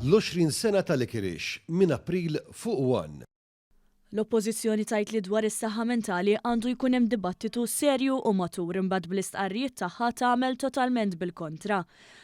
L-20 sena ta' Licorice minn April fuq one. L-Oppożizzjoni tgħid li dwar is-saħħa mentali għandu jkun hemm dibattitu serju u matur imbagħad bl-istqarrijiet tagħha tagħmel totalment bil-kontra.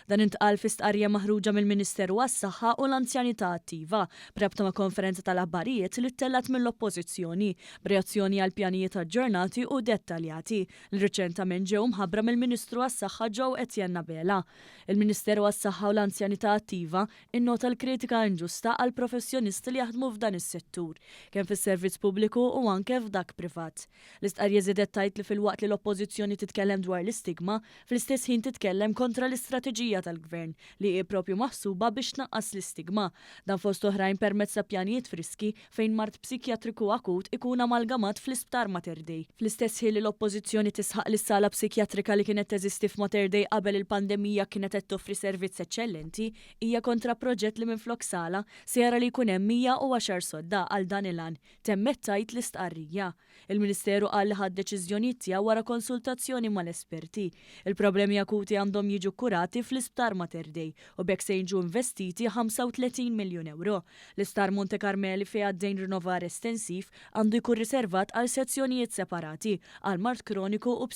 Dan intqal fi stqarrija maħruġa mill-Ministeru għas-Saħħa u l-Anzjanità Attiva b'rabta ma' konferenza tal-aħbarijiet li ttellgħet mill-Oppożizzjoni b'reazzjoni għall-pjanijiet aġġornati u dettaljati li riċentament ġew mħabbra mill-Ministru għas-Saħħa Joe Etienne Abela. Il-Ministeru għas-Saħħa u l-Anzjanità Attiva innota l-kritika inġusta għall-professjonisti li jaħdmu f'dan is-settur, kemm fis-servizz pubbliku u anke f'dak privat. L-istqarrija żiedet tgħid li filwaqt li l-Oppożizzjoni titkellem dwar l-istigma, fl-istess ħin titkellem kontra l-istrateġija tal-Gvern li hi proprju maħsuba biex tnaqqas l-istigma. Dan fost oħrajn permezz ta' pjanijiet friski fejn mard psikjatriku akut ikun amalgamat fl-Isptar Mater Dei. Fl-istess ħin li l-Oppożizzjoni tisħaq li s-sala psikjatrika li kienet teżisti f'Mater Dei qabel il-pandemija kienet qed toffri servizz eċċellenti, hija kontra proġett li minflok sala se jara li jkun hemm 110 sodda għal dan il-għan, temmet tgħid l-istqarrija. Il-Ministeru qal li ħa d-deċiżjonijiet tiegħu wara konsultazzjoni mal-esperti. Il-problemi akuti għandhom jiġu kkurati fl-Isptar Mater Dei u b'hekk se jiġu investiti 35 miljun ewro. L-Isptar Monte Carmeli fejn għaddejn rinnovar estensiv għandu jkun riservat għal sezzjonijiet separati għal mard kroniku u